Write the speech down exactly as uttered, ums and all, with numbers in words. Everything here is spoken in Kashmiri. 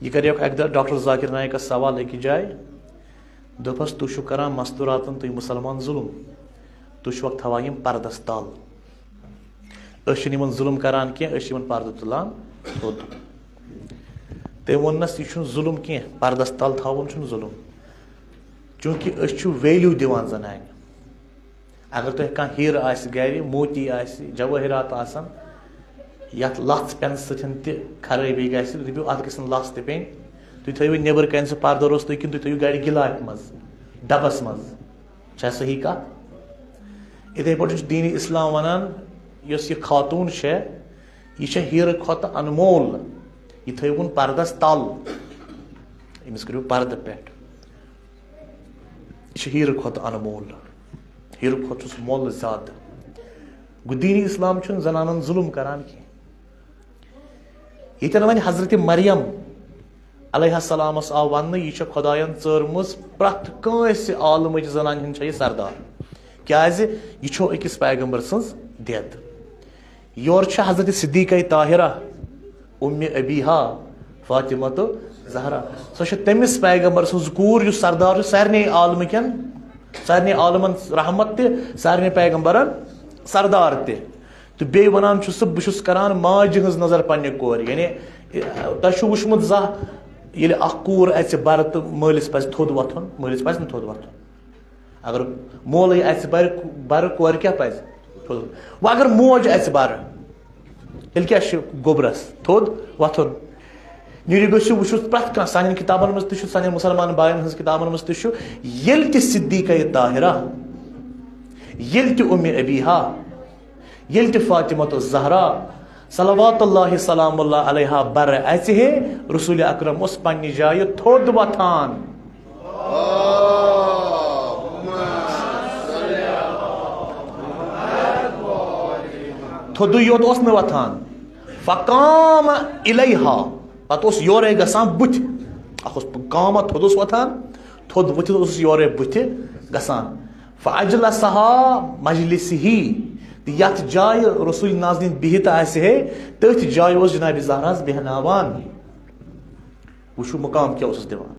یہِ کریوکھ اکہِ دۄہ ڈاکٹر ذاکر نایکس سوال أکِس جایہِ۔ دوٚپہس، "تُہۍ چھِو کران مستوراتن تُہۍ مُسلمان ظُلُم، تُہۍ چھِوکھ تھاوان یِم پردس تل۔" "أسۍ چھِنہٕ یِمن ظُلُم کران کینٛہہ، أسۍ چھِ یِمن پردٕ تُلان تھوٚد۔" تٔمۍ ووٚننس، "یہِ چھُنہٕ ظُلُم کینٛہہ، پردس تل تھاوُن چھُنہٕ ظُلُم، چوٗنٛکہِ أسۍ چھِ ویلیو دِوان زنانہِ۔" اگر تۄہہِ کانٛہہ ہیٖرٕ آسہِ گرِ، موتی آسہِ، جوٲہِرات آسن، یتھ لژھ پٮ۪نہٕ سۭتۍ تہِ خرٲبی گژھِ، دٔپِو، اتھ گژھِ نہٕ لژھ تہِ پیٚنۍ۔ تُہۍ تھٲیِو نیٚبرٕ کنہِ سُہ پردٕ روٚستُے، کِنہٕ تُہۍ تھٲیِو گرِ گِلافہِ منٛز، ڈبس منٛز۔ چھا صحیح کتھ؟ اِتھے پٲٹھۍ چھُ دیٖنِ اسلام ونان، یۄس یہِ خاتوٗن چھےٚ، یہِ چھےٚ ہیٖرٕ کھۄتہٕ انمول۔ یہِ تھٲیِوُن پردس تل، أمِس کٔرِو پردٕ پٮ۪ٹھ۔ یہِ چھِ ہیٖرٕ کھۄتہٕ انمول، ہیٖرٕ کھۄتہٕ چھُس مۄل زیادٕ۔ گوٚو، دیٖنِ اسلام چھُنہٕ زنانن ظُلُم کران کینٛہہ۔ ییٚتٮ۪ن وۄنۍ حضرت مریم علیہ السلامس آو وننہٕ، یہِ چھےٚ خۄداین ژٲرمٕژ پرٛٮ۪تھ کٲنٛسہِ عالمٕچ زنانہِ ہٕنٛز چھےٚ یہِ سردار، کیازِ یہِ چھو أکِس پیغمبر سٕنٛز دٮ۪د۔ یورٕ چھِ حضرت صدیقہ طاہرہ، اُمِ ابیہا، فاطمہ تہٕ زہرا۔ سۄ چھِ تٔمِس پیغمبر سٕنٛز کوٗر، یُس سردار چھُ سارنٕے عالمہٕ کٮ۪ن، سارنٕے عالمن رحمت تہِ، سارنٕے پیغمبرن سردار تہِ۔ تہٕ بیٚیہِ وَنان چھُ سُہ، "بہٕ چھُس کران ماجہِ ہٕنٛز نظر پننہِ کورِ۔" یعنی، تۄہہِ چھُو وٕچھمُت زانٛہہ ییٚلہِ اکھ کوٗر اَژِ بَرٕ تہٕ مٲلِس پَزِ تھوٚد وۄتھُن؟ مٲلِس پَزِ نہٕ تھوٚد وۄتھُن۔ اگر مولٕے اَژِ بَرِ، بَرٕ کورِ کیٛاہ پَزِ؟ تھوٚد۔ وۄنۍ اگر موج اَژِ بَرٕ، تیٚلہِ کیٛاہ چھُ گوٚبرَس؟ تھوٚد وۄتھُن۔ نیٖرِو گٔژھِو وٕچھِو، پرٛٮ۪تھ کانٛہہ سانٮ۪ن کِتابَن منٛز تہِ چھُ، سانٮ۪ن مُسلمان بایَن ہٕنٛز کِتابَن منٛز تہِ چھُ، ییٚلہِ تہِ صدیقہ طاہرہ، ییٚلہِ تہِ اُمِ ابیہا، ییٚلہِ تہِ فاطمہ الزہرا صلوات اللہ سلام اللہ علیہا بَرٕ اَژِ ہے، رسول اکرم اوس پننہِ جایہِ تھوٚد وۄتھان۔ تھوٚدُے یوت اوس نہٕ وۄتھان۔ فقام الیہا، پتہٕ اوس یورے گژھان بُتھِ۔ اکھ اوس قامہ، تھوٚد اوس وۄتھان، تھوٚد ؤتھِتھ اوسُس یورے بُتھِ گژھان۔ فاجلسہا مجلسہ، تہٕ یتھ جایہِ رسول نازنین بِہِتھ آسہِ ہے، تٔتھۍ جایہِ اوس جناب زہراہس بیہناوان۔ وٕچھِو مقام کیٛاہ اوسُس دِوان۔